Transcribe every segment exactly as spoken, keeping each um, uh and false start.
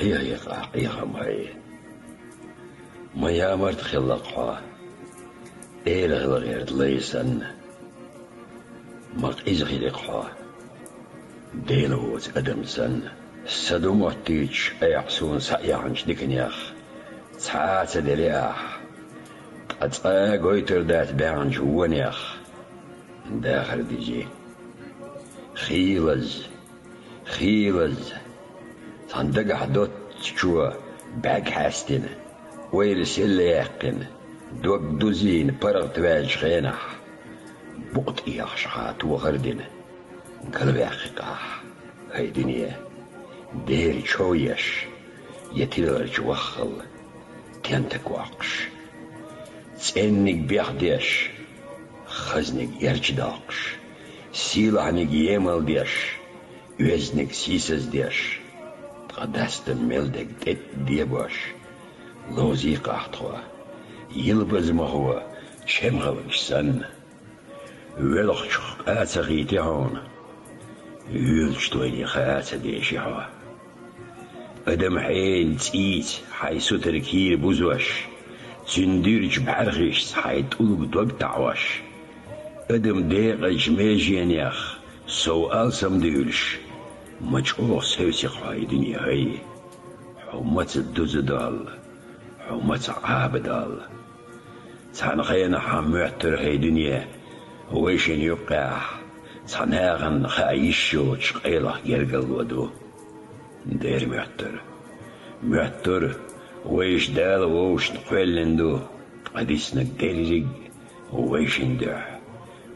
Ӏехийкъахь Ӏехам хӀай. Ма ямарта хилла-кх хьо, эла гӀилгӀерчу лай санна. Ма къиза хили-кх хьо, Дела воцу адам санна. Сан ду моттуьйтуш айхьа суна схьаэхьначу диканех цхьа а ца делли ахь, ткъа цкъа а гойтур дац баьхначу вонех дахар дизи. Хийлазза, хийлазза, цхьана дагахь доццучо бӀаьрг хьаьстина, ойла сел яьккхина, дог дузийна паргӀат ваьллачу хенахь, букъ тӀехьашха тохар а дина, галваьккхи-кх ахь, хӀай дуьне, дера чов еш, я тиларчу ваххал тентак воккхуш, цӀенниг бехдеш, хазниг эрча доккхуш, сийлахьниг емал деш, оьзниг сийсаздеш, ткъа дастам мел дерг тӀе а дебош, ловзий-кх ахь тхо, йилбазмахо чемхалгаш санна. Воьлхучух къа ца хийти хьуна, воьлучу тойне хаа а ца деши хьо. Адам хьенан цӀийца хьайн сутара кийра бузош, цуьнан дуьрачу бӀаьрхишца хьайн тӀулга дог таӀош, адам декъачу меженех сов алсам дуьйлуш, ма чӀогӀа севси-кх хьо, хӀай дуьне, хӀай. Хьо маца дуза долла, хьо маца Ӏаба долла. Цхьана хенахь хьан моьттура, хӀай дуьне, вайшинна юккъехь цхьа нахана хаа йиш йоцуш къайлаха гергарло ду. Дера моьттура. Моьттура, вайша Дала вовшашна кхоьллина ду, ткъа диснарг дерриг а вайшинна дуьхьа,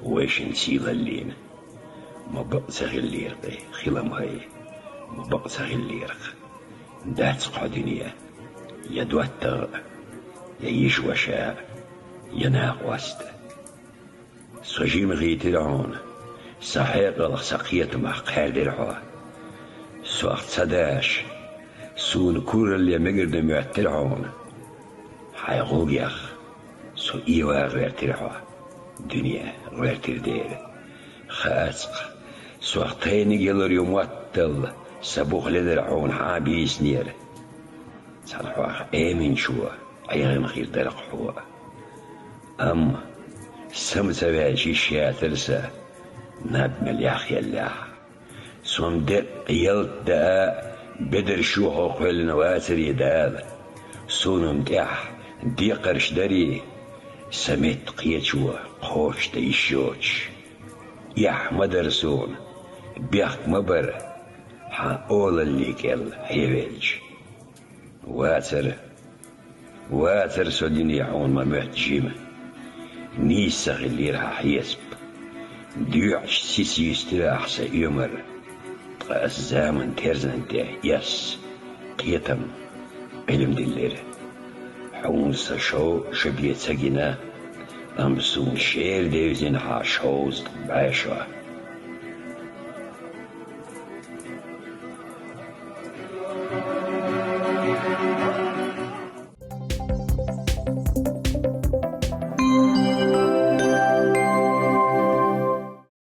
вайшинна сийлаллина. Ма бакъ ца хиллера-кх и хилам, хӀай, ма бакъ ца хиллера-кх. Дац-кх хьо, дуьне, я доттагӀа а, я йиша-ваша а, я накъост а. Со жима хийтира хьуна, сан хьекъалх, сан кхетамах кхаьрдира хьо. Сох ца дашаш, суна куралле мегар дан моьттира хьуна. Хьайн гӀулгех со эван гӀоьртира хьо, дуьне, гӀоьртира дера. Хаац-кх, сох тайниг ялур ю моттал сан бух ледара хьуна хьан бийцинера. Цхьана хьох Ӏеминчо Ӏехина хир дара-кх хьо. Амма сама ца ваьлча йиш яцара сан, наб мел яхъеллехь. Суна деккъа ялта даа а, бедарш юха кхоьллина вацарий Дала, суна-м тӀехь декхарш дарий, сан метта кхечо кхочушдан йиш йоцуш. Эхь ма дара суна, бехк ма бара, хьан олаллин кӀел хьевелча. Вацара, вацара со, дуьне, хьуна ма-моьтту жима. Нийса ца хиллера хьан хьесап. ДоьӀучу сица йистира ахь сан оьмар, ткъа ас заманан терзан тӀе эсса кхетам, Ӏилма диллира. Хьуна сан шов шабе ца гина, амма суна шера девзина хьан шовзткъа бӀешо.